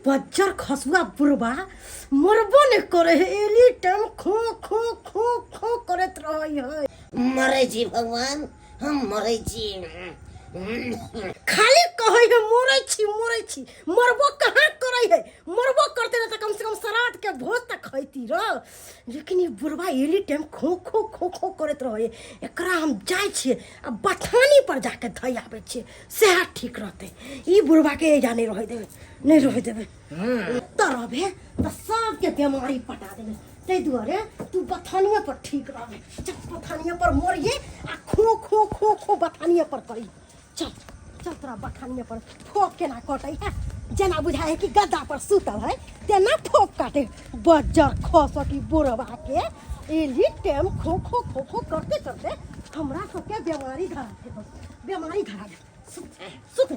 बज्जर खसुआ बुढ़बा मरबो नहि करे है, एनी टाइम खो खो खो खो करैत रहै है। मरै छी भगवान, हम मरै छी। खाली कहै है मरै छी मरै छी, मरबो कहाँ करै है? मरबो करते रह तऽ कम से कम श्राद्ध के भोज तऽ खैती रह। लेकिन ई बुढ़बा एनी टाइम खो खो खो खो करैत रहै। एकरा हम जाइ छियै आ बथानी पर जाके धइ आबै छियै, सएह ठीक रहतै। ई बुढ़बाके एजा नहि रहै देबै, नहि रहै देबै। तऽ रहबे तऽ सबके बेमारी पटा देबै, ताहि दुआरे तू बथानिए पर ठीक रहबे। चल बथानिए पर मरिए आ खो खो खो खो बथानिए पर करी। चल चल, तोरा बथानिए पर फोप केना कटै है, जेना बुझाइ है कि गद्दा पर सुतल है तेना फोप काटे। बज्जर खसक ई बुढ़बा के, एली टाइम खो खो खो खो करते करते हमरा सबके बेमारी धरा देब, बेमारी धरा देब। सुत सुत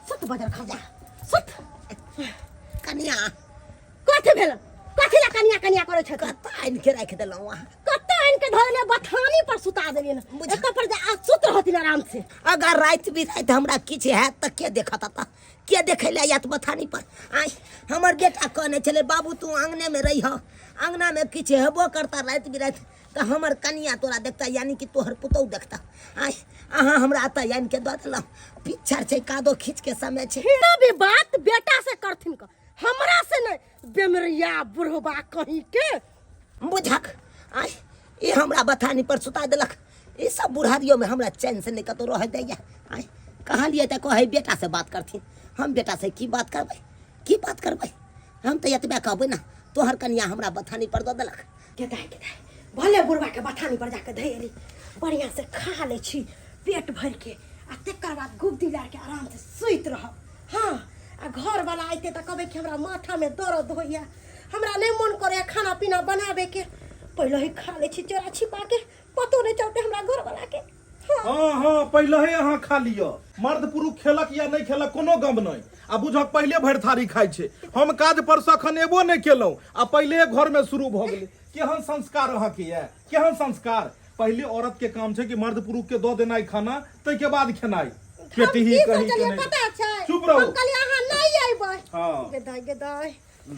सुत, बजर खा जा, सुत। कनिया। कथी भेल? कथी ला कनिया कनिया करै छै? कतऽ आनि के राखि देलहुँ अहाँ? कतऽ आनि के धऽ देलियै? बथानी पर सुता देलियै ने, एतऽ पर जे आ सुत रहथिन आराम से। अगर राति बिराति हमरा किछु हैत तऽ के देखत एतऽ? के देखै लए आयत बथानी पर? आँय, हमर बेटा कहने छलै, बाबू तू आङ्गनेमे रहिह, आङ्गनामे किछु हेबो करता राति बिराति तऽ हमर कनिया तोरा देखता, यानी कि तोहर पुतहु देखता। आँय, अहाँ हमरा एतऽ आनि के दऽ देलहुँ। पिक्चर छै, कादो खींच के समय छै। भी बात बेटा से करथिन क, हमरा से नहीं। बेमरिया बुढ़बा कहीं के। बुझक, आँय, ई हमरा बथानी पर सुता देलक। ई सब बुढ़ारियोमे हमरा चैन से नहि कतहु रहै दैया। आँय, कहलियै तऽ कहै बेटा से बात करथिन। हम बेटा से की बात करबै, की बात करबै? हम तऽ एतबे कहबै ने, तोहर कनिया हमरा बथानी पर दऽ देलक। केदाय केदाय, भले बुढ़बा के बथानी पर जाके धै एली, बढ़िया से खा लै छी पेट भर के आ तकर बाद गुब्दी लार के आराम से सुति रहब। हाँ, आ घरवाला अयतै तऽ कहबै कि हमरा माथामे दर्द होइए, हमरा नहि मन करैए खाना पीना बनाबैके। पहिले ही खा लै छी चोरा छिपा के, पतो नहि चलतै हमरा घरवाला के। हाँ हाँ, पहिले ही अहाँ खा लिअ। मर्द पुरुष खेलक या नहि खेलक कोनो गम नहि। आ बुझक पहिले भरि थारी खाइ छै। हम काज पर से अखन एबो नहि केलहुँ आ पहिले घरमे शुरू भऽ गेलै। केहन संस्कार अहाँके यऽ, केहन संस्कार? पहिले औरत के काम छै कि मर्द पुरुष के दऽ देनाइ खाना, ताहिके बाद खेनाइ। हम पेटही की कहीं के सोचलियै नहि। पता छै? चुप रहू। हम कहलियै अहाँ नहि अयबै। हाँ। गे दाइ, गे दाइ,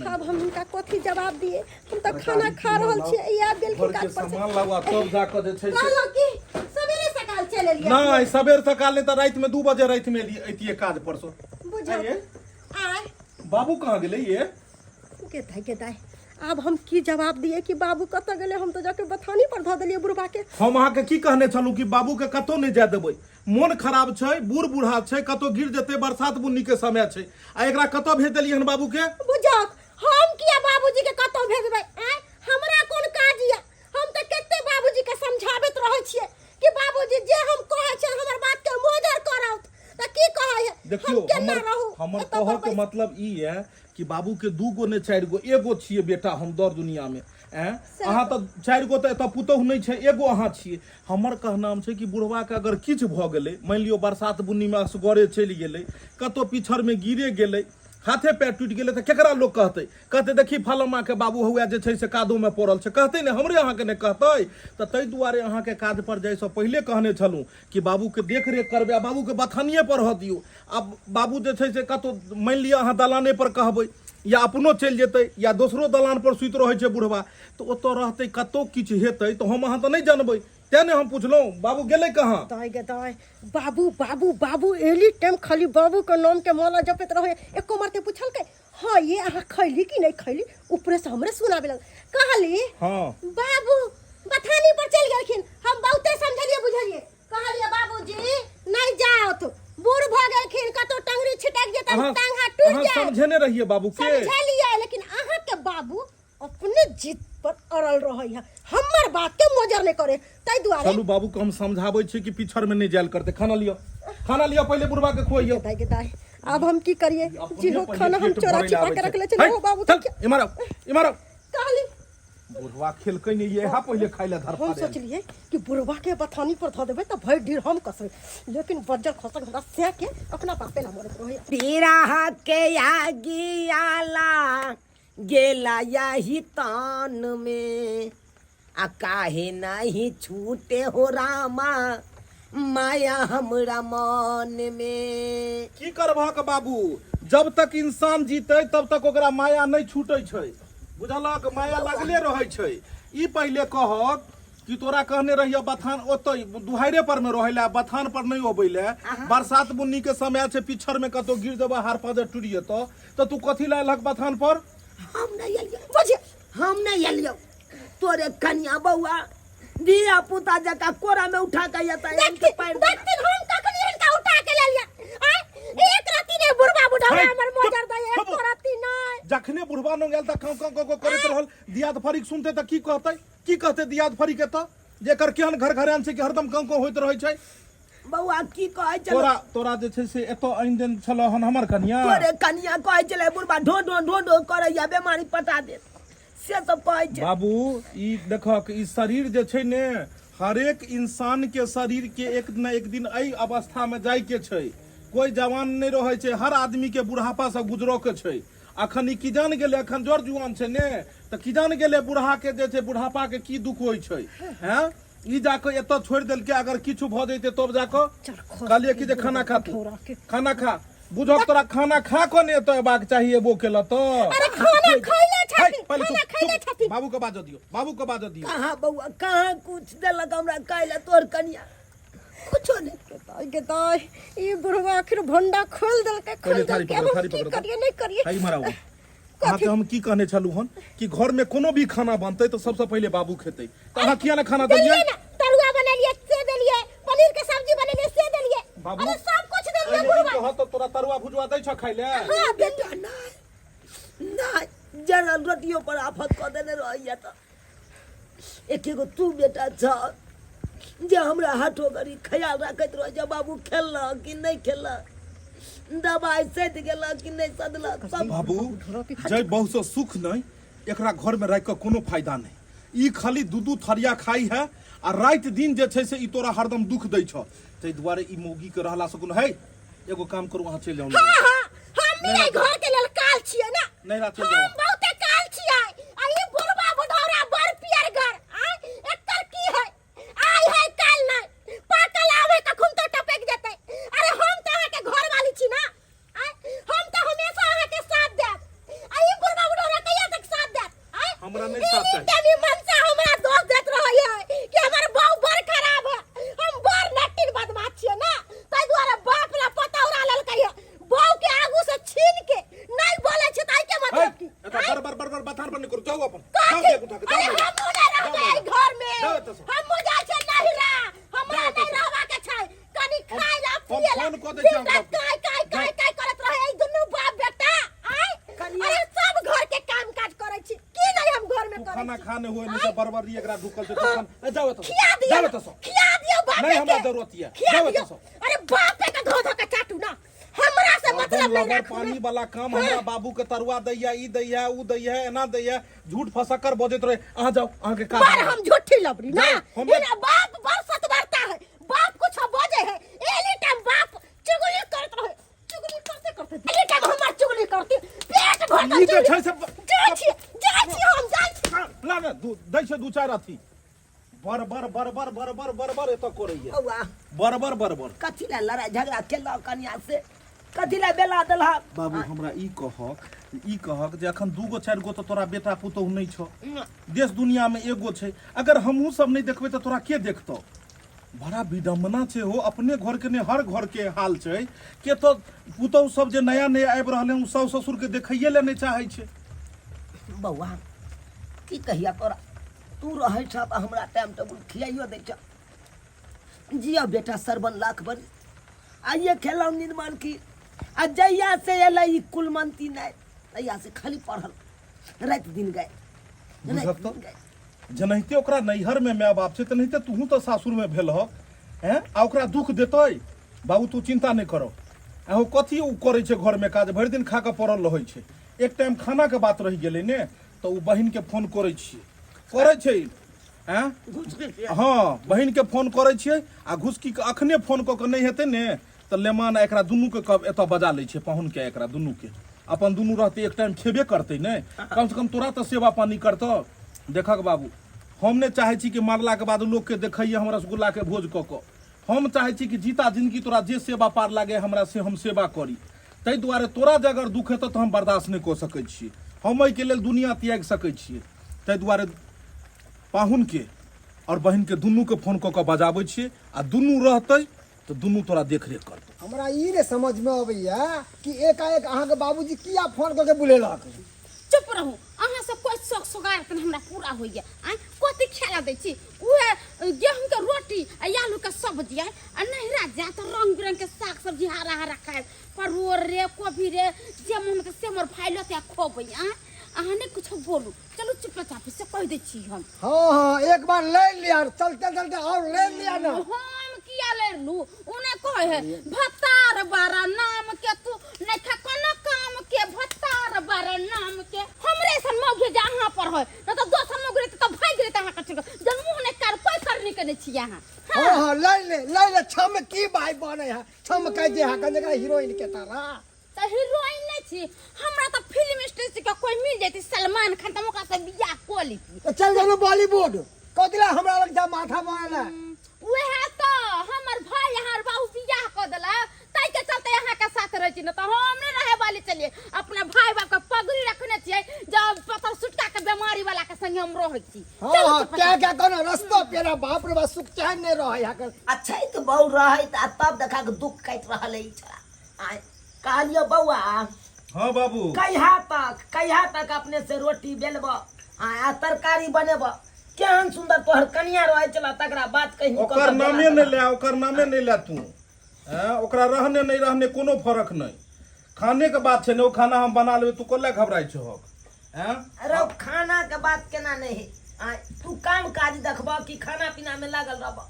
आब हम हुनका कथी जवाब दिए? हम तऽ खाना खा रहल छियै, ई आबि गेलखिन घर के काज पर से। सामान लाउ आ तब जा कऽ जे छै से। कहलहुँ कि सवेरे सकाल चलि एलियै। नहि, सबेर सकाल नहि तऽ राति में 2 बजे राति में एलियै, ऐतियै काज पर से। बुझल। आँय, आय। बाबू कहाँ गेलै ये? गे दाइ, गे दाइ, आब हम की जवाब दिए कि बाबू कतऽ गेलै? हम तऽ जाके बथानी पर धऽ देलियै बुढ़बा के। हम अहाँके की कहने छलहुँ कि बाबू के कतौ नहि जाय देबै, मोन खराब छै, बूढ़ बूढ़ा छै, कतौ गिर जेतै, बरसात बुन्नी के समय छै, आ एकरा कतौ भेज देलियै हन बाबू के? बुझक, हम किया बाबूजी के कतौ भेजबै? आँय, हमरा कोन काज यऽ? हम तऽ कते बाबूजी के समझाबैत रहै छियै कि बाबूजी जे हम कहै छियै हमर बात के मोजर करौत, तऽ की कहै है? देखियौ, हम केना हमर रहू हमर एतऽ पर कहऽ के बैस? मतलब ई है कि बाबू के 2 गो ने 4 गो, एगो छियै बेटा हम दर दुनिया में। ऐं, अहाँ तऽ 4 गो तऽ एतऽ पुतोहु नहि छै, एगो अहाँ छियै। हमर कहनाम छै कि बुढ़वा के अगर किछु भऽ गेलै, मानि लियौ बरसात बुन्नी में असगरे चलि गेलै, कतौ पिछड़ में गिरे गेलै, हाथे पैर टूटि गेलै, तऽ केकरा लोक कहतै? कहतै देखी फलामा के बाबू हौआ जे छै से कादो में पड़ल छै, कहतै ने? हमरे अहाँके नहि कहतै? तऽ ताहि दुआरे अहाँके काज पर जाइसँ पहिले कहने छलहुँ कि बाबूके देख रेख करबै आ बाबूके बथानिए पर रहऽ दियौ। आब बाबू जे छै से कतौ मानि लिअ अहाँ दलाने पर कहबै या अपनो चलि जेतै या दोसरो दलान पर सुति रहै छै बुढ़वा, तऽ ओतऽ रहतै, कतौ किछु हेतै तऽ हम अहाँ तऽ नहि जानबै, तेँ ने हम पुछलहुँ बाबू गेलै कहाँ? दाय गे दाय, बाबू बाबू बाबू एली टाइम खाली बाबू के नाम के माला जपैत रहे। एको मरते पुछलकै हाँ ये अहाँ खैली कि नहीं खैली? ऊपरे से हमरे सुनाबे लग कहली। हाँ। बाबू बथानी पर चलि गेलखिन। हम बहुते समझलिए बुझलिए, कहलिए बाबूजी नहीं जाओ, तो बूढ़ भऽ गेलखिन, कतौ टंगरी छिटक जेतनि, अहाँ टांग हाथ टूटि अहाँ जायत। समझेने रहिए बाबू के? समझलिए, लेकिन अहाँ के बाबू अपने जिद पर अड़ल रहै है, हमर बात के मोजर नहीं करे, ताहि दुआरे। चलू, बाबू के हम समझाबै छी कि पिछड़ में नहीं जायल करते। खाना लिअ, खाना लिअ, पहिले बुढ़वा के खुआइयौ। दाई के दाई, आब हम की करिए? अपने जी हो पहिले खाना हम पेट चोरा भरै लए छिपा आबै के छै। रखले छी। है, हो बाबू के चल, इम्हर आउ, इम्हर आउ। कहली बुढ़वा खेलकै नहीं, ये पहिले खाइ लए धर। हम सोचलिए कि बुढ़वा के बथानी पर धऽ देबै तऽ भरि ढीर हम कसबै, लेकिन बज्जर खसक हमरा सैह के अपना बापे ला मरैत रहैया। बिरह के आगियाला गेला यही तान में, आ काहे नहीं छूटे हो रामा माया हमरा मन में। की करबहक बाबू? जब तक इंसान जीते तब तक ओकरा माया नहि छूटै छै बुझलक माया लगले रहै छै ई पहिले कहक कि तोरा कहने रहियो बथान ओतै दुहाइरे पर में रहै लए बथान पर नहि अबै लए बरसात बुन्नी के समय छै पिछड़ में कतौ गिर जेबह हार पाँजर टूटि जेतौ तऽ तू कथी लए एलहक बथान पर हम नहि एलियौ। बुझिए हम नहि एलियौ तोरे कनिया बौआ धिया पुता जकाँ कोरा में उठा के एतऽ आनि के देखती पारि देखती हम कखनी हिनका उठा के ले लिया आय एक राती नहीं बुढ़वा बुढ़वा हे, हमर चुप, मोजर दे एक चुप। राती नहीं जखने बुढ़वा नो गेल तऽ काँव काँव काँव काँव करैत रहल दियाद फरीक सुनते तऽ की कहतै की कहतै दियाद फरीक एतऽ जेकर केहन घर घरान छै कि हरदम काँव काँव होइत रहै छै बौआ की कहै छलै तोरा तोरा जे छै से एतऽ आनि देन छलऽ हन हमर कनिया तोरे कनिया कहै छलै बुढ़बा ढो ढो ढो ढो करैया बेमारी पटा देत से सब कहै छै बाबू ई देखक ई शरीर जे छै ने हरेक इंसान के शरीर के एक न एक दिन एहि अवस्था में जाय के छै कोई जवान नहि रहै छै हर आदमी के बुढ़ापा से गुजरऽ के छै अखन ई की जान गेलै अखन जर जुआन छै ने तऽ की जान गेलै बुढ़ा के जे छै बुढ़ापा के की दुख होइ छै हैं ई जाके एतऽ छोड़ि देलकै अगर किछु भऽ जैतै तब जाकऽ कहलियै कि जे खाना खा तू खाना खा बुझक तोरा खाना खा कऽ ने एतऽ एबाक चाही एबो केलऽ तऽ अरे खाना खैले है, छथिन पहिले खाना चुप, खैले चुप। छथिन बाबू के बाजऽ दियौ बाबू के बाजऽ दियौ कहाँ बौआ कहाँ कुछ देलक हमरा खाय तोर कनिया कुछो नहीं ताई के ताई ई बुढ़वा आखिर भंडा खोल देलकै खोल पहिले थारी देलकै पकड़ो अब हम थारी की पकड़ो करिए नहीं करिए हाई मारा अहाँके हम की कहने छलहुँ हन कि घर में कोनो भी खाना बनतै तऽ सबसँ पहिले बाबू खेतै तऽ अहाँ किया ने खाना देलिए देलियै ना तरुआ बनेलिए से देलिए पनीर के सब्जी बनेलिए से देलिए बाबू, अरे सब कुछ देलिए पहिले ई बुढ़वा कहऽ तऽ तोरा तरुआ भुजुआ दै छौ खाइ लए हां बेटा नहि नहि जरा रोटियो पर आफत कऽ देने रहैया तऽ एके गो तू बेटा छ जे हमरा हाथो गड़ी ख्याल राखैत रहै छै बाबू खेललक कि नहि खेललक दबाइ सधि गेलक कि नहि सधलक सब बाबू जय बहु से सुख नहीं एकरा घर में राखि कऽ कोनो फायदा नहीं ई खाली दू दू थरिया खाई है आ राति दिन जे छै से ई तोरा हरदम दुख दै छौ ताहि दुआरे ई मौगी के रहला से कोनो है एगो काम करू अहाँ चलि जाउ हाँ हाँ हम भी एहि घर के लेल काल छियै ना नैहरा चलि जाउ हम बहुते काल छियै आ ई बुढ़वा बुढ़ौरा बड़ पियर घर आय एकर की है आइ है काल नहीं पाकल आवे कखन तो टपक जेतै अरे हम तऽ अहाँके घर वाली छी ना आय हम तऽ हमेशा अहाँके साथ देब आ ई बुढ़वा बुढ़ौरा कहिया तक साथ देत आय हमरा नहि साथ चाही। एनी टाइम ई मनसा हमरा दोष देत रहै है कि हमर बहू बड़ खराब है हम बड़ नट्टिन बदमाश छियै ना ताहि दुआरे बाप ला पता उड़ा लेलकै है बहू के आगू से छीन के नहीं बोले छै ताहि के मतलब की एतऽ आँय? बड़ बड़ बड़ बड़ बथान पर नहि करू जाउ अपन जाउ कथी? बैग उठा के अरे जाउ हमहूँ नहि रहबै एहि घर में जाउ एतऽ सँ। हमहूँ जाइ छियै नहिरा हमरा जाउ एतऽ नहि सँ। रहबाक छै कनि खाय ला हम पिए ला फोन कऽ दै छियै दिन रात अहाँके काय काय काय काय करैत रहै ई दुनू बाप बेटा आँय कनिया- अरे सब घर के काम काज करै छी की नहि हम घर में तू करै खाना छी खा नहि होय नहि तऽ बड़बड़ी एकरा ढुकल छै तखन ए, जाउ एतऽ सँ। खिया दियौ जाउ एतऽ सँ। खिया दियौ बापे नहि हमरा के। जरूरत यऽ। खिया जाउ दियौ एतऽ सँ। अरे बापे के धो धो के चाटू ना हमरा से हरदम मतलब नहीं लबर राखू पानी ने। वाला काम हमरा बाबू के तरुआ दैया ई दैया ऊ दैया एना दैया झूठ फसक्कर बजैत रहे अहाँ जाउ अहाँ के काज पर हम झूठी लबरी ना जाउ, हम- इन बाप बड़ सतवरता है बाप कुछ बजे है एनी टाइम बाप चुगली करत रहे चुगली करते करते एनी टाइम हमर चुगली करते पेट भर ई जे छै से जाइ छी जाइ छी हम जाइ छी ला ने दै छै दू चारि अथी बर बर बर बर बर बर बर बर एतऽ करैया बौआ बर बर बर बर कथी लए लड़ाइ झगड़ा केलक कनिया से कथी लए बेला देलहक बाबू हमरा ई कहक ई कहक जे अखन दू गो चारि गो तऽ तोरा बेटा पुतोहु नहि छौ देश दुनिया में एगो छै अगर हमहूँ सब नहि देखबै तऽ तोरा के देखतौ बड़ा विडम्बना छै हो अपने घर के नहि हर घर के हाल छै के तऽ पुतोहु सब जे नया नया आबि रहलै हन ओ साउस ससुर के देखैये लए नहि चाहै छै बौआ की कहिया तोरा तू रहै छह तऽ हमरा टाइम टेबुल खियाइयो दै छह जिया बेटा सरबन लाख बन आइए खेलौं निर्माण की आ जहिया से एलै ई कुलमंती नहि तहिया से खाली पढ़ल राति दिन गए राति बुझत दिन गए जेनाहिते ओकरा नैहरमे माय बाप छै तेनाहिते तूहूँ तऽ सासुरमे भेल हक हैं आ ओकरा दुख देतै बाबू तू चिन्ता नहि करऽ अहो कथी ओ करै छै घरमे काज भरि दिन खा कऽ पड़ल रहै छै एक टाइम खानाके बात रहि गेलै ने तऽ ओ बहिनके फोन करै छियै करै छै आँय हँ बहिनके फोन करै छियै आ घुसकीके अखने फोन कऽ कऽ नहि हेतै ने तऽ लेमान आ एकरा दुनूके कहब एतऽ बजा लै छियै पाहुनके एकरा दुनूके अपन दुनू रहतै एक टाइम खेबे करतै ने कमसँ कम तोरा तऽ सेवा पानी करतौ देखक बाबू हम नहि चाहै छी कि मरलाके बाद लोकके देखैए हम रसगुल्लाके भोज कऽ कऽ हम चाहै छी कि जीता जिंदगी तोरा जे सेवा पार लागे हमरा से हम सेवा करी ताहि दुआरे तोरा जे अगर दुख हेतौ तऽ हम बर्दाश्त नहि कऽ सकै छियै हम एहिके लेल दुनिया त्यागि सकै छियै ताहि दुआरे पाहुनके आओर बहिनके दुनूके फोन कऽ कऽ बजाबै छियै आ दुनू रहतै तऽ दुनू तोरा देखरेख करतौ हमरा ई नहि समझमे अबैया कि एकाएक अहाँके बाबूजी किया फोन कऽ के बुलेलक चुप रहू अहाँ सब कोई शौक सोगार तन हमरा पूरा होइया आँय कथी खेला दै छी उहे गेहूं के रोटी आ आलू के सब्जी आँय आ नहिरा जा तऽ रंग बिरंग के साग सब्जी हरा हरा खायब परोर रे कोबी रे जे मन के से मोर भाई लते आ खोबै आँय अहाँ नहि कुछो बोलू चलू चुपचाप से कहि दै छी हम हाँ हाँ एक बार ले लिया चलते चलते और ले लिया ना हम किया ले लू उने कहे है भत्तार बारा नाम के तू नहीं खा कोनो काम के भत्तार बारा नाम के हमरे सन मौगे जे अहाँ पर है न तो दोसर मौगे रहते तो भागि रहते अहाँ के छोड़ जब मुंह ने कर कोई करनी के नहीं छी अहाँ हाँ हाँ ले ले ले ले छम की भाई बने है छम कह दे है कने हीरोइन के तरह तऽ हीरोइन नहि छी हमरा तऽ फिल्म इंडस्ट्री के कोई मिल जैती सलमान खान तऽ हम ओकरा से बियाह कऽ लेती तो चल जानो बॉलीवुड कथी ला हमरा लग जा माथा मारे उएह तऽ हमर भाई अहाँ बाबू बियाह कऽ देलक ताहि के चलते अहाँ के साथ रहै छी ने तऽ हम नहि रहे वाली चलिए अपना भाई बाप के पगड़ी रखने छियै जब पत्थर सुटका के बीमारी वाला के संगे हम रहै छी हाँ हाँ क्या क्या कोनो रस्तो पेरा बाप रे बाप सुख चैन नहीं रहे यहाँ कर अच्छा तऽ बहु रहै आ तब देखा के दुख काटि रहल है ई छोड़ा आय कहलियो बौआ हाँ बाबू कहिया तक कहिया तक अपने से रोटी बेलब आ आ तरकारी बनेब केहन सुंदर तोहर कनिया रहै छला तकरा बात कहीं ओकर नामे नहि ले ओकर नामे नहि ले तू हैं ओकरा रहने नहि रहने कोनो फरक नहि खाने के बात छै ने ओ खाना हम बना लेबै तू कोला घबराइ छहक हैं अरे खाना के बात केना नहि है आ तू काम काज देखब कि खाना पीना में लागल रहब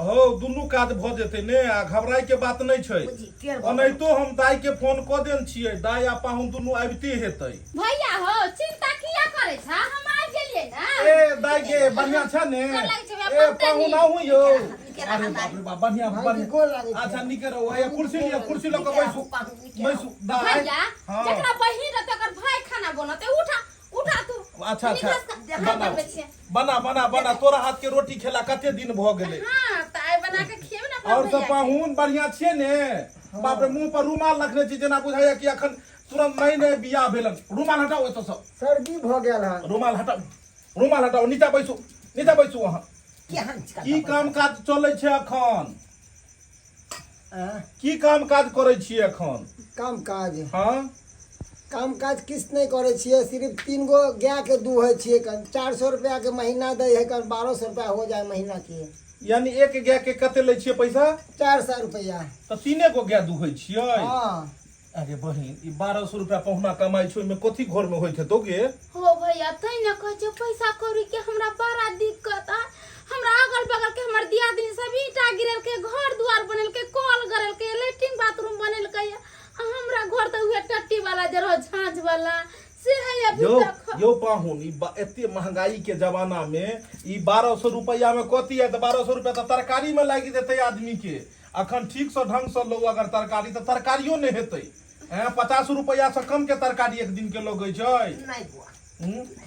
हो दुनू काज भऽ जेतै ने आ घबराइ के बात नहि छै बुझी, टेढ़ भऽ ओनाहितो हम दाइ के फोन कऽ देन छियै दाइ आ पाहुन दुनू आबिते हेतै भैया हो चिंता किया करै छा हम आबि गेलियै ना ए दाइ के बढ़िया छै ने गोर लागै छै, ए बहुते पाहुन नीक। आहू यौ नीके रहा, अरे बाप रे बाप बढ़िया भाई, बढ़िया गोर लागै छै। अच्छा नीके रहू हैया कुर्सी लिअ कुर्सी लऽ कऽ नीके बैसू रहू, पाहुन, नीके रहू। बैसू दाइ भैया हँ जकरा बहिन रहतै ओकर भाई खाना बनतै उठा उठा तू अच्छा अच्छा निकल बना बनबै छियै बना बना बना तोरा हाथ के रोटी खेला कते दिन भऽ गेलै हाँ तऽ आइ बना के खिएब ने अपना और सब भैया के। पाहुन बढ़िया छियै ने बाप रे मुंह पर रुमाल रखने छी जेना बुझाइया कि अखन तुरंत नई नई बियाह भेलन रुमाल हटाओ एतऽ सब सर्दी भऽ गेल हन रुमाल हटाओ रुमाल हटाओ नीचा बैसू नीचा बैसू अहाँ केहन छै की काम काज चलै छै अखन आँय? की काम काज करै छियै अखन काम काज हँ काम काज किछु नहि करै छियै सिर्फ तीन गो गायके दूहै छियै कन 400 रुपैआके महीना दै है कन 1200 रुपैआ हो जाए महीनाके यानी एक गाय के कते लै छियै पैसा 400 रुपैआ तऽ तीने गो गाय दूहै छियै हँ अरे बहिन ई 1200 रुपया पहुना कमाइ छै ओहिमे कथी घर में होइत हेतौ गे हो भैया तै ने कहै छै पैसा कौड़ी के हमरा बड़ा दिक्कत आ हमरा अगल बगल के हमर दियादनी सब ईंटा गिरेलकै घर दुआर बनेलकै कल गरेलकै लैट्रिन बाथरूम बनेलकै आ हमरा घर तऽ उहे टट्टी वाला जे रहो झाँझ वाला से है अभी यौ तक यौ पाहुन ई एते महंगाई के जमाना में ई 1200 रुपया में कथी है तऽ 1200 रुपया तऽ तरकारी में लागि जेतै आदमी के अखन ठीक से ढंग से लौ अगर तरकारी तऽ तरकारियो नहि हेतै हैं 50 रुपया से कम के तरकारी एक दिन के लगै छै नहि बुआ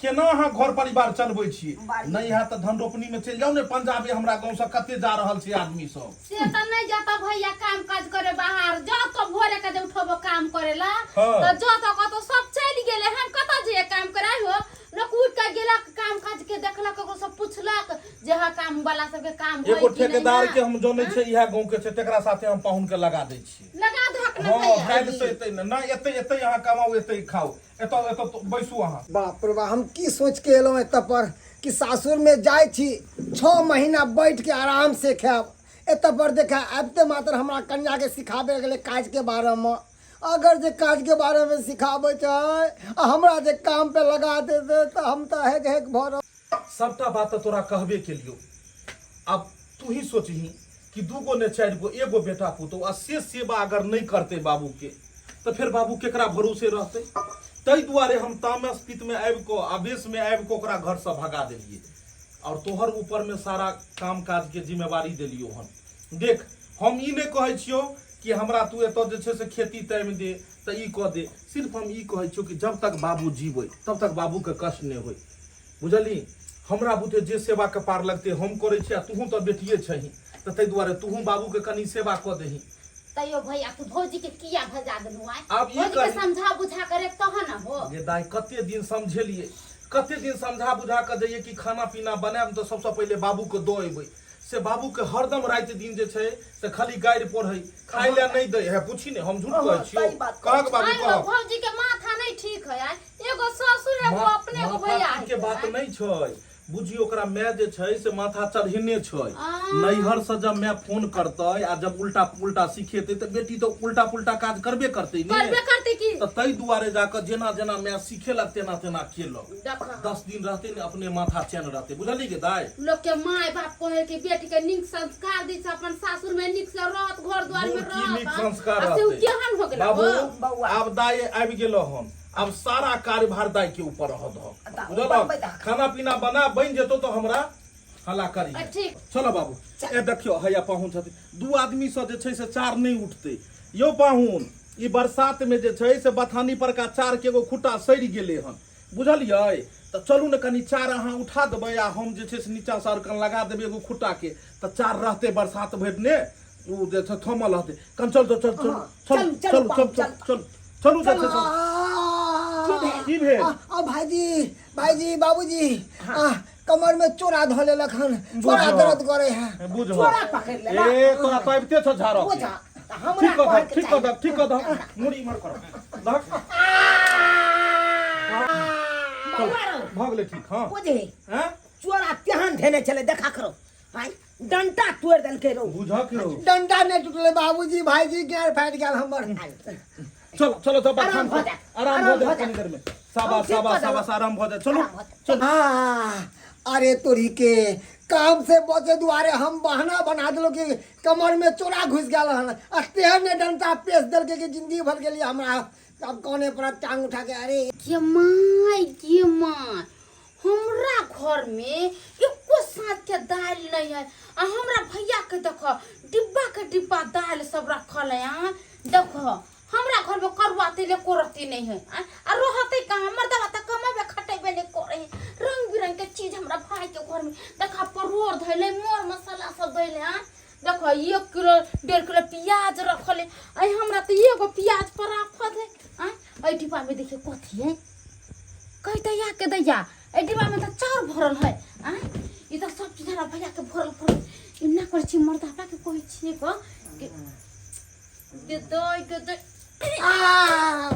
केना अहाँ घर परिवार चलबै छी बारी। नहि हैत तऽ धन रोपनी में चलि जाउ ने पंजाबे हमरा गाँव से कते जा रहल छै आदमी सब से तऽ नहि जाता भैया काम काज करे बाहर जा तो भोरे के जे उठबो काम करे ला हाँ। तऽ जा तो कतौ सब चलि गेले हम कतऽ जइए काम करे हो लोक उठ के गेलक काम काज के देखलक ककरो सब पुछलक जे हाँ काम वाला सबके काम होय एगो कि नहीं ठेकेदार ना। के हम जनै छै इएह गाँव के छै तेकरा साथे हम पाहुन के लगा दै छियै लगा दहक ना हँ भैया काल्हि से एतै ने नहि एतै एतै अहाँ कमाउ एतै खाउ एतऽ एतऽ तो बैसू अहाँ बाप रे बाप हम की सोच के एलहुँ एतऽ पर कि सासुरमे जाइ छी 6 महीना बैठ के आराम से खायब एतऽ पर देखा आबिते मात्र हमरा कन्याके सिखाबे गेलै काजके बारेमे अगर जे काजके बारेमे सिखाबै छै आ हमरा जे काम पे लगा देतै तऽ हम तऽ हेक हेक भऽ रहल सबटा बात तऽ तोरा कहबे केलियौ आब तू ही सोचही कि दूगो ने चारि गो एगो बेटा पुतहु आ से सेवा अगर नहि करतै बाबूके तऽ फेर बाबू केकरा भरोसे रहतै ताहि दुआरे हम तामस पित्तमे आबि कऽ आवेशमे आबि कऽ ओकरा घरसँ भगा देलियै आओर तोहर ऊपरमे सारा काम काजके जिम्मेवारी देलियौ हन देख हम ई नहि कहै छियौ कि हमरा तू एतऽ जे छै से खेती टाइम दे तऽ ई कऽ दे सिर्फ हम ई कहै छियौ कि जब तक बाबू जीबै तब तक बाबूके कष्ट नहि होइ बुझलही हमरा बुते जे सेवाके पार लगतै हम करै छी आ तूहूँ तऽ बेटिए छही तऽ ताहि दुआरे तूहूँ बाबूके कनि सेवा कऽ दही। तैयो भैया तू भौजी के किया भेजा देलू आय? आब ई भौजी के समझा बुझा करे तहन न हो। गे दाइ, कते दिन समझेलियै, कते दिन समझा बुझा कऽ जइयै कि खाना पीना बनायब तऽ सबसँ पहिले बाबू के दऽ अयबै, से बाबू के हरदम राति दिन जे छै से खाली गारि पढ़ै, खाय लए नहि दै है। पूछी ने, हम झूठ कहै छियौ? सही बात कहै। कहक बाबू, आइ हो, कहक। भौजी के माथा नहीं ठीक है आय, एगो ससुर एगो अपने एगो माथा भैया ठीक के बात है। नहि छै, बुझियौ ओकरा माय जे छै से माथा चढ़ेने छै। आ। नैहर से जब माय फोन करतै आ जब उल्टा पुल्टा सिखेतै तऽ बेटी तऽ उल्टा पुल्टा काज करबे करतै ने। करबे करतै की। तऽ ताहि दुआरे जाकऽ जेना जेना माय सिखेलक तेना तेना केलक। देखो। 10 दिन रहतै ने अपने माथा चैन रहतै, बुझलियै गे दाइ? लोग के माय बाप कहे कि बेटी के नीक संस्कार दै छै, अपन सासुर में नीक से रहत, घर द्वार में दूर की रहत। नीक संस्कार आ से उ रहतै। केहन हो गेल बाबू? बौआ। आब दाइ आबि गेलो हन, आब सारा कार्यभार दाइ के ऊपर रहत हक, बनबै बुझलक? दहक। खाना पीना बना, बनि जेतौ तऽ हमरा हल्ला करी। ठीक। चलो बाबू। ए देखियौ, हैया पाहुन छथिन। दू आदमी से जे छै से चार नहि उठतै यौ पाहुन। ई बरसात में जे छै से बथानी पर का चार के एगो खुट्टा सड़ि गेलै हन, बुझलियै? तऽ चलू ने, कनि चार अहाँ उठा देबै आ हम जे छै से नीचा से अरकन लगा देबै एगो खुट्टा के, तऽ चार रहतै बरसात भरि ने ओ जे छै थमल रहतै। कन चल चल चल चल। चलू, चल चलू, चलू। पाहुन, चल चल चलू जे छै से। की भेल? की भेल? आ भाईजी, भाईजी, बाबूजी, आ कमर में चोरा धऽ लेलक हन, बड़ा दर्द करे है। बुझ चोरा पकड़ि लेलक। ए तोरा तऽ अबिते छौ झाड़ऽ के। बुझा तऽ हमरा ठीक कऽ कहैके दहक, ठीक कऽ चाही। दहक, ठीक कऽ दहक, मुड़ी इम्हर कर दहक। बौआ रौ, भऽ गेलै ठीक। हँ। बुझही हैं? चोरा तेहन धेने छलै, देखा करो, आँय, डंटा तोड़ि देलकै रौ। बुझक रौ। डंडा नहीं टूटले बाबूजी, भाईजी, गाँड फाटि गेल हमर। चलो चलो चलो। आराम भऽ जायत, आराम भऽ आराम जायत भऽ कनी जायत। देर में। शाबाश। हम ठीक शाबाश। कऽ देलहुँ। शाबाश, आराम भऽ जायत, चलू। आराम भऽ जायत। चलू। हाँ, अरे तोरी के, काम से बचे दुआरे हम बहाना बना देलो कि कमर में चोरा घुस गेल हन, आ तेहन ने डंटा पेश देलकै कि जिंदगी भर के लिए हमरा अब कोने पर टांग उठा के अरे। गे my, गे my, हमरा घर में एको साँझ के दालि नहीं है आ हमरा भैया के देखो, डिब्बा के डिब्बा दालि सब रखल है। आ देखो, हमरा घर में करुआ तेल एको रत्ती नहीं है। आ रहते कहाँ? मर्दवा तऽ कमेबे खटेबे नहीं करे है। रंग बिरंग के चीज हमरा भाई के घर में देखा, परोड़ धैले, मर मसाला सब धैले। आ देखो, 1 किलो 1.5 किलो प्याज रखल है। आ हमरा तऽ एगो प्याज पर आफत है। आ एहि डिब्बा में देखिए कथी है। कहि दैया के दैया, एहि डिब्बा में तऽ चाउर भरल है। आ ई तऽ सब चीज हमरा भैया के भरल भरल। एना करै छी, मर्दाबा के कहै छियै क कि के दै के दै। आ, आ,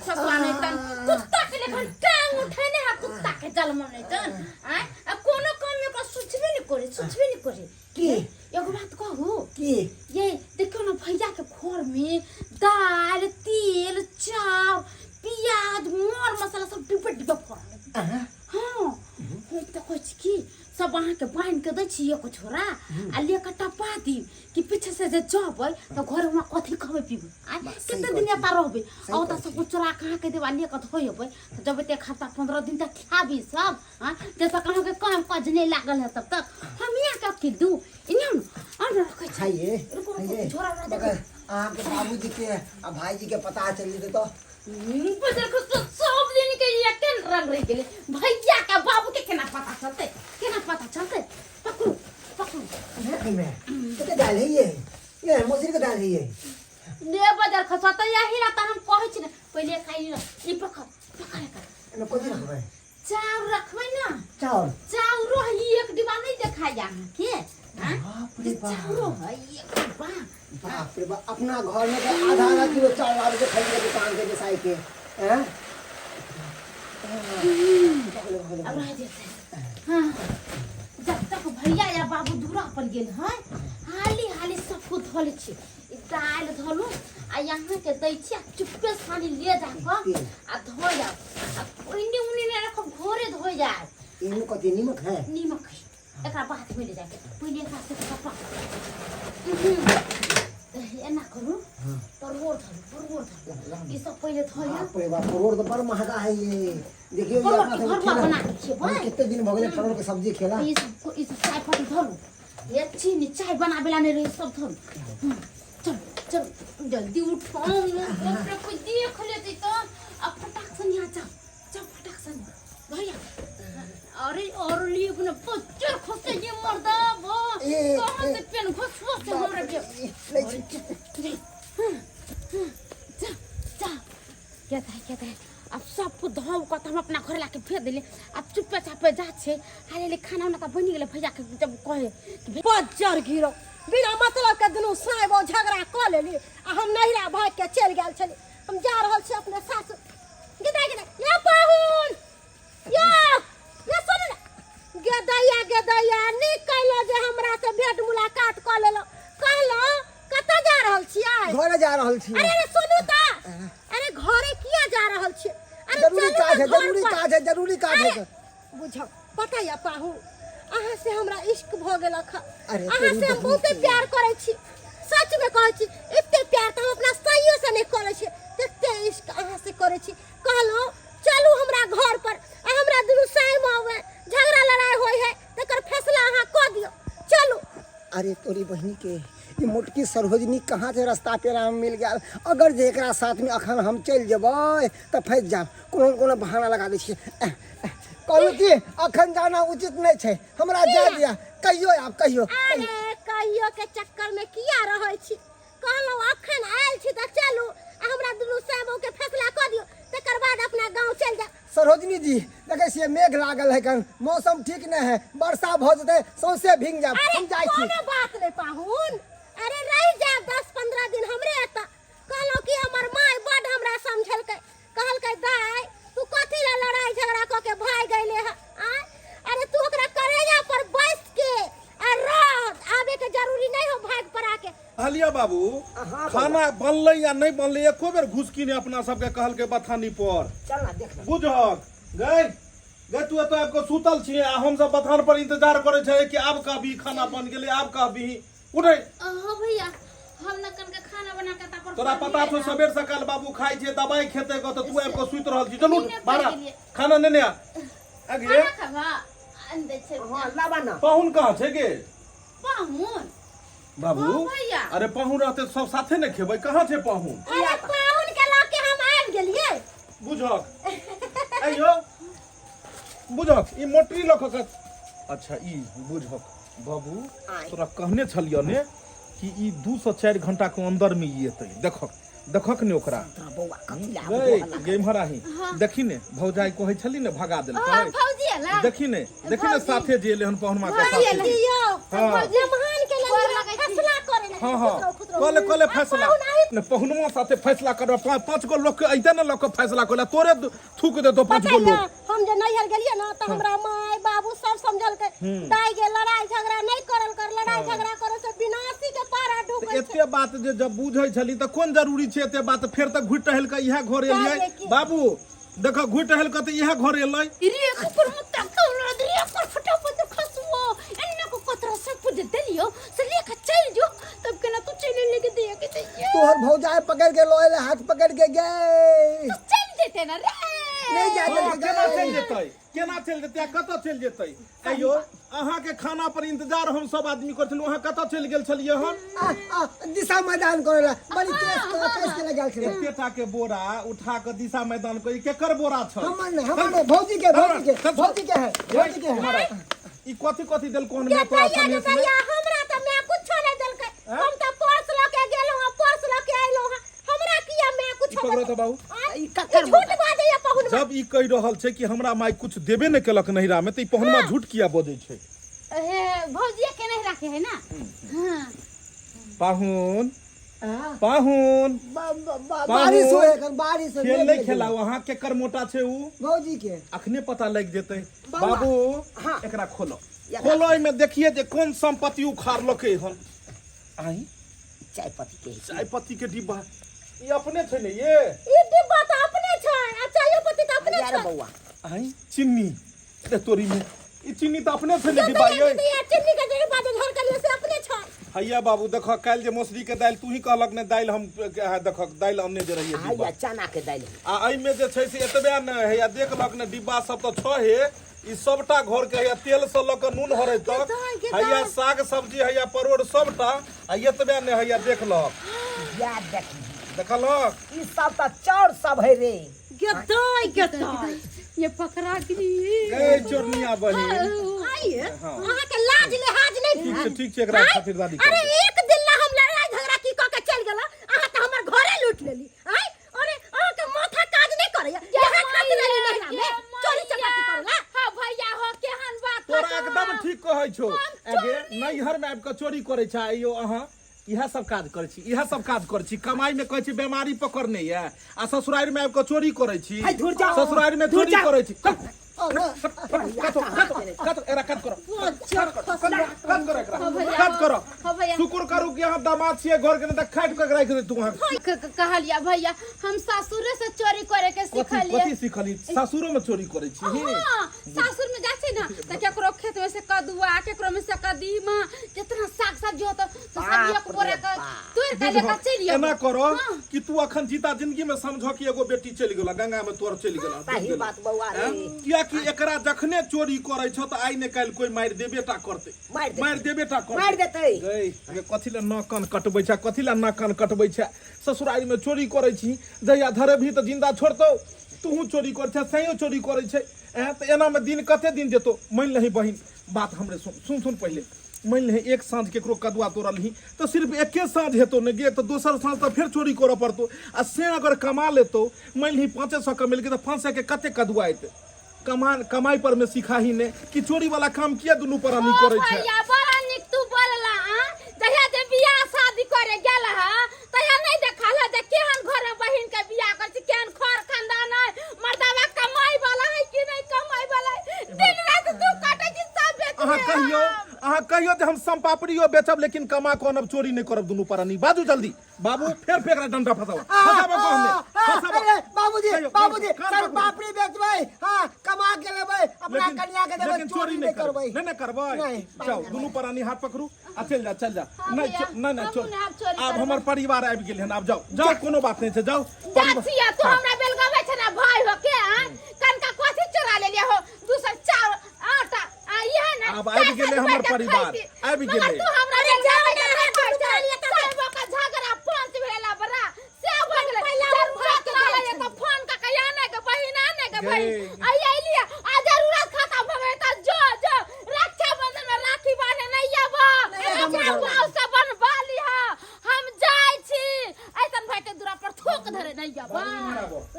खसवा नहीं तन कुत्ता के लेखन टांग उठेने है, कुत्ता के जन्म नहीं तन। आय आ कोनो काम में ओकरा सोचबे नहीं करे, सोचबे नहीं करे। की? एगो बात कहू? की? ये देखियो ना, भैया के घर में दाल, तेल, चाउर, प्याज, मर मसाला सब डिब्बा डिब्बा भरल है। हाँ, हम तऽ कहै छी कि सब अहाँके बान्हि के दै छी एगो झोरा आ ले कऽ टपा दी कि पीछे से जे जबै तऽ घर में कथी खबै पीबै? आँय, सही कते कहै दिन छी। एतऽ रहबै? सही आ ओतऽ कहै सब कुछ चोरा कऽ अहाँके देब आ ले कऽ धोइ अबै तऽ जबै तऽ एक हफ्ता 15 दिन तक खाबी सब। आँय, जब तक अहाँके काम काज नहि लागल है तब तक हम यहाँ के अकेले दू इन्ने आउ ने, आउ ने, रखै छी। खाइए। रुकू, रुकू। खाइए। झोरा उरा देखू। मगर अहाँके बाबूजी के आ भाईजी के पता चलि जेतै तऽ बजर को सब दिन के एके रंग रहि गेलै। भैया के बाबू के केना पता चलतै? केना पता चलतै? पकड़ू, पकड़ू। एहिमे कते दालि है ये? ये मसूर के दालि है ये। ने बजर खसवा तऽ यही ला तऽ हम कहै छी ने, पहिले खाइ ने। ई पकड़, पकड़ एकर। एहिमे कथी रखबै? चाउर रखबै ने। चाउर? चाउरो है, ई एक डिब्बा नहीं देखाय अहाँके? आँय? बाप रे बाप। चाउरो है एक डिब्बा। बाप रे बाप, अपना घर में तो आधा आधा किलो चावल आबै छै खरीद के दुकान से बेसाई के हैं। अब रह जेतै। हाँ, जब तक भैया या बाबू दूरा पर गेल है, हाली हाली सब कुछ धो लै छी। ई दालि धोलू आ यहाँ के दै छी आ चुप्पे सानी ले जा कऽ आ धो जाओ आ ओन्ने उन्ने नहि रखब, घरे धो जाए। एहिमे कथी, नीमक है? नीमक है, एकरा बाद में ले जाके पहिले एकरा से कपड़ा एना करू। परोड़ धरू, परोड़ धरू, ई सब पहिले धो जाओ। बाप रे बाप, परोड़ तो बड़ महंगा है ये, देखियो ये। परोड़ अपना के सब भरुआ खेला बना के खेबै। कते दिन भऽ गेलै परोड़ के सब्जी खेला। ई सब चाय पत्ती धरू, ये चीनी चाय बनाबे ला नहीं रहे, सब धरू। चल चल, जल्दी उठो, बाप रे, कोई देख लेते तो। अब फटाक से यहाँ जाओ, जाओ फटाक से भैया। अरे और लिए अपने बच्चर खसे ये मर्दा वो ए, कहाँ ए। से पेन घुसो से हमरा के लै कहता है कहता है अब सबको धो कऽ तऽ हम अपना घर लाके भेज देलियै। आब चुपे चापे जा छै हाले ले खाना उना तऽ बनि गेलै भैया के जब कहे कि बज्जर गिरो बिना मतलब के दुनू साँय बहु झगड़ा कऽ लेली आ हम नैहरा भागि के चलि गेल छली। हम जा रहल छी अपने सासु गेदा गेदा या पाहुन या या सुन ने गेदैया गेदैया नीक कैलो जे हमरा से भेंट मुलाकात कऽ लेलो। कहलो कतऽ जा रहल छियै? घरे जा रहल छी। अरे अरे सुनू तऽ, अरे घरे किया जा रहल छियै? अरे जरूरी चलू काज ने है, घर जरूरी पर। काज है, जरूरी काज है। अरे, बुझौ पता या पाहु अहाँ से हमरा इश्क भऽ गेलक हँ। अरे, अहाँ तोरी से हम बहिन बहुते के। प्यार करै छी, सच में कहै छी, एते प्यार तऽ हम अपना सैयो से नहि करै छी तते इश्क अहाँ से करै छी। कहलहुँ चलू हमरा घर पर आ हमरा दुनू साँय मे झगड़ा लड़ाई होइ है तकर फैसला अहाँ कऽ दियौ, चलू। अरे तोरी बहिनी के ई मोटकी सरोजनी कहाँ से रास्ता पेरा में मिल गया? अगर जे एकरा साथ में अखन हम चलि जेबै तऽ फँसि जायब, कोनो ने कोनो बहाना लगा दै छियै। कहलहुँ कि अखन जाना उचित नहि छै, हमरा जाय दिअ, कहियो आयब, कहियो। अरे कहियो के चक्कर में किया रहै छी? कहलहुँ अखन आयल छी तऽ चलू आ हमरा दुनू साबो के फैसला कऽ दियौ, तकर बाद अपना गाँव चलि जाउ। सरोजनी जी देखै छियै मेघ लागल है, कन मौसम ठीक नहि है, वर्षा भऽ जेतै सौंसे भींग जायब। अरे हम जाइ छी। कोनो बात नहि पाहुन, अरे रहि जायब 10-15 दिन हमरे एतऽ। कहलहुँ कि हमर माय बड हमरा समझलकै, कहलकै दाय तू कथी लए लड़ाई झगड़ा कऽ के भागि गेले हँ? आँय अरे तू ओकरा करेजा पर बैस के आ रह, आबे के जरूरी नहीं हो भाग पड़ा के। कहलिया बाबू हाँ, खाना बनलै या नहि बनलै एको बेर घुसकी नहि अपना सबके कहलकै बथानी पर। चल ना देख ना। बुझक गई गई तू एतऽ आबि कऽ सुतल छियै आ हमसब बथान पर इंतजार करै छियै कि आब कहबी खाना बन गेलै, आब कहबी उठै। अहो भैया हम न कनके खाना बना के तापर तोरा पता छौ सबेर सकाल बाबू खाइ छै दवाई खेतै ग तऽ तू आबि कऽ सुति रहल छी। चलू नीने पड़ि बारा गेलियै। खाना नेने आ। आगे खाना खेबा आनि दै छै। हाँ लाबा ना। पाहुन कहाँ छै गे? पाहुन बाबू हाँ भैया। अरे पाहुन रहते सब साथे ने खेबै, कहाँ छै पाहुन? अरे पाहुन के लऽ के हम आबि गेलियै। बुझक अइयो बुझक ई मोटरी लऽ कऽ अच्छा ई बुझक बाबू आँय। तोरा कहने छलियौ ने कि ई 2 से 4 घंटा के अंदर में ई एतै। देखक देखक ने ओकरा। तोरा बौआ कथी ला गई गई इम्हर आही देखी ने भौजाई कहै छली ने भगा देलकै। भौजी एला। देखी ने देखी ने भौजी। साथे जे एलै हन पहुनमा के भौजी साथे। एलै। दियौ हाँ। मेहमान के गोर लेल लगै छी। फैसला करे ला। हाँ हाँ खुश रहू, खुश रहू। कहले कहले आ फैसला पाहुन आही ने पहुनमा साथे फैसला करब, 5 गो लोग के अइते ने लऽ के फैसला करला, तोरे थूक देतो 5 पता गो या लोग। हम जे नैहर गेलियै ना तऽ हमरा माय बाबू सब समझलकै दाई गे लड़ाई झगड़ा नहीं करल कर, लड़ाई झगड़ा करे से विनाशी के पारा तऽ ढुकै छै। एते बात जे जब बुझै छली तऽ कोन जरूरी छै एते बात? फेर तऽ घुरि टहल के इएह घर एलियै काहे कि- बाबू। देख घुरि टहल के तऽ इएह घर एलै। रे कुकुर मुत्ता कौड़ा रे पर फटाफट खसुओ एन्ने को कतरा सब कुछ देलियो से लेके चल जो, तब केना तू चल लेके दिया के चाहिए। तोहर भौजाई पकड़ के लऽ एलै, हाथ पकड़ के गए। तू चल जेते ना रे। नहि जा हाँ, देलकै केना गए। चलि जेतै, केना चलि जेतै आ कतऽ चलि जेतै? अइयो अहाँके खाना पर इंतजार हम सब आदमी करै छलहुँ, अहाँ कतऽ चलि गेल छलियै हन? आ, आ, दिशा मैदान करे ला बड़ी केस केस के लगा छलै। एते टा के बोरा उठा कऽ दिशा मैदान के, ई केकर बोरा छै? हमर नहि, हमर नहि, भौजी के, भौजी के, चल, चल। भौजी के है, भौजी के है। ई कथी कथी देलको हन के मैं तोरा दैया सनेश में? दैया हमरा तऽ मैं कुछो नहीं देलकै। हैं? हम तऽ पर्स लऽ के गेलहुँ आ पर्स लऽ के अयलहुँ हँ, हमरा किया मैं कुछो ई पकड़ो तऽ बाबू। आँय? ई ककर ई झूठ बाजैया पहुनमा। जब ई कहि रहल छै कि हमरा माय कुछ देबे नहि केलक नैहरा में, तऽ ई पहुनमा झूठ किया बजै छै? हे भौजिया के नहीं रखे है ना। हाँ पाहुन हाँ? पाहुन बारिश होय एखन, बारिश होय, खेल मेघ नहि लागि खेलाउ। अहाँ केकर मोटा छै उ? भौजी के। अखने पता लागि जेतै। बौआ। बाबू हाँ। एकरा खोलो खोलो, एहिमे देखिए जे कोन संपत्ति उखाड़लकै हन। आई चाय पत्ती के चाय पत्ती के डिब्बा ई अपने छै ने ये? ई डिब्बा तऽ अपने छै आ चायो पत्ती तऽ अपने यार छै। बौआ आई चिन्नी रे तोरी में ई चिन्नी तऽ अपने छै ने डिब्बा ये? दैया चिन्नी के डिब्बा जे झरकलियै से अपने छै। हैया बाबू देखऽ काल्हि जे मौसरी के दालि तू ही कहलक ने दालि हम देखक दालि अनने जे रहियै डिब्बा। हैया चना के दालि। आ एहिमे जे छै से एतबे ने हैया देखलक ने डिब्बा सब तऽ छहे, ई सबटा घर के हैया तेल से लऽ कऽ नून हरै तक हैया साग सब्जी हैया परोड़ सबटा, आ एतबे ने हैया देखलक। या देखी देखलक ई सब तऽ चाउर सब है रे। गेतै गेतै ये पकड़ा गिरी गई चोरनिया बहिन। आइए हाँ। अहाँ के लाज लिहाज नहीं ठीक छै, भेल? ठीक छै, एकरा आँय? खातिरदारी कर अरे दे। एक दिन ला हम लड़ाई झगड़ा की कऽ के चल गेला, अहाँ तऽ हमर घरे लूट लेली। आँय अरे अहाँ के माथा काज कहै छौ आगे नैहर में आबि कऽ चोरी करै छै आइयो अहाँ इएह सब काज करै छी इएह सब काज करै छी कमाई में कहै छी बेमारी पकड़ने यऽ आ ससुरारि में आबि कऽ चोरी करै छी है, धुर जाओ। ससुरारि में धुर चोरी जाओ। करै छी चल, कट कट कट एकरा कट करो कट करो एकरा कट करो हाँ भैया। शुक्र करू कि अहाँ दामाद छियै घर के नहि तऽ खाटि कऽ राखि देतू अहाँ कहलिया भैया हम सासुरे से चोरी करे के कथी सिखलिए कथी सिखली सासुरो में चोरी करै छी हाँ सासुर में जाइ छै ने तऽ केकरो खेत में से कदुआ केकरो में से कदीमा जितना साग सब्जी होतो से सब एक बोरा के तोड़ के लेके चलि एना आबू करो कि तू अखन जीता जिंदगी में समझ कि एगो बेटी चलि गेल गंगा में तोर चलि गेल सही बात बौआ रे। कियाकि एकरा जखने चोरी करै छौ तऽ आइ ने काल्हि कोई मारि देबे टा करतै मारि देतै। मारि देबे टा करतै मारि देतै। गै गे कथी लए नाक कान कटबै छै कथी लए नाक कान कटबै छै ससुरारि में चोरी करै छी जहिया धरेबही तऽ जिंदा छोड़तौ तूहू चोरी करै छै सैयो चोरी करै छै एँ तऽ एनामे दिन कते दिन जेतौ मानि लही बहिन बात हमरे सुन सुन सुन पहिले मानि लही एक साँझ केकरो कदुआ तोड़लही तऽ सिर्फ एके साँझ हेतौ ने गे तऽ दोसर साँझ तऽ फेर चोरी करऽ पड़तौ आ से अगर कमा लेतौ मानि लही 500 कमेलकै तऽ 500 के कते कदुआ एतै कमा कमाई पर में सिखाही ने कि चोरी वाला काम किया दुनू प्राणी ओ करै छै भैया बड़ा नीक तू बोलला आ जहिया जे बियाह शादी करे गेल ह तहिया नहीं देखल ह जे केहन घर में बहिन के बियाह कर छी केहन खर खानदान है मर्दावा कमाई वाला है कि नहीं कमाई वाला है दिन रात तू काटे छी सब बेच अहाँ कहियो अहाँ कहियो जे हम समपापड़ियो बेचब लेकिन कमा कऽ आनब चोरी नहि करब दुनू प्राणी बाजू जल्दी बाबू फेर फेर एकरा डंडा फसाबो फसाबो कहने फसाबो अरे बाबूजी कहियो, बाबूजी कान सर पकड़ू। पापड़ी बेचबै हाँ कमा के लेबै अपना लेकिन कन्या के देबै लेकिन चोरी नहीं करबै नहीं नहीं करबै नहीं, जाओ दुनू प्राणी हाथ पकड़ू आ चल जा चल जा हाँ नहीं भैया, नहीं नहीं हमहूँ चल नहि आब चोरी आब करबै। हमर परिवार आबि गेल हन आब जाओ जाओ कोनो बात नहीं छै जाओ परिवार- चाचिया तू हमरा बेलगावे छै ना भाई हो के आ कनका कथी चोरा लेलिए हो दूसर चाउर आटा आ इहे ना आब आबि गेलै हमर परिवार, आबि गेलै। मगर तू हमरा बेलगावे छै ना भाई छै सब का झगड़ा पंच भेला बड़ा से भ गेलै जरूरत रहलै त फोन क के आने के बहिन आने के बहिन गे। आई अइलिए आ जरूरत खत्म भ गेलै त जो जो रक्षाबंधन में राखी बांधे नहीं आब अपना बाप से बनवा लिह हम जाइ छी ऐसन भाई के दूरा पर थूक धरे नहीं आब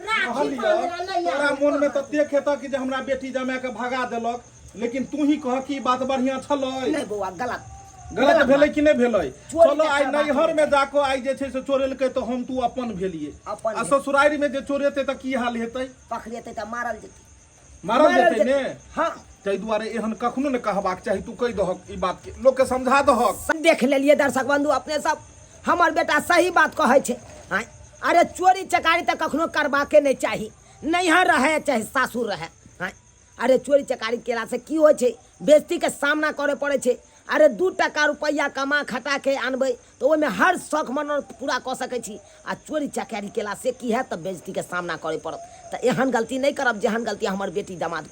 राखी बांधना नहीं तोरा मोन में ततेक हेतह कि जे हमरा बेटी जमाए के भगा देलक लेकिन तू ही कह कि ई बात बढ़िया छलै नहीं बौआ गलत गलत भेलै कि नहि भेलै चोरी चलो तऽ आइ करबाक नैहर में जाके आइ जे छै से चोरेलकै तऽ हम तू अपन भेलियै अपन आ ससुरारि में जे चोरेतै तऽ की हाल हेतै पकड़ेतै तऽ मारल जेतै मारल जेतै ने हाँ ताहि दुआरे एहन कखनो नहि कहबाक चाही तू कहि दहक ई बात के लोक के समझा दहक सब देख लेलिए दर्शक बंधु अपने सब हमर बेटा सही बात कहै छै आँय अरे चोरी चकारी तऽ कखनो करबाके नहि चाही नैहर रहै चाहे सासुर रहै आँय अरे चोरी चकारी केलासँ की होइ छै बेइज्जतीके सामना करऽ पड़ै छै अरे 2 टका रुपैआ कमा खटा के आनबै तऽ ओहिमे हर शौक मनोरथ पूरा कऽ सकै छी आ चोरी चकारी केलासँ की हैत तऽ बेइज्जतीके सामना करऽ पड़त तऽ एहन गलती नहि करब जेहन गलती हमर बेटी दामाद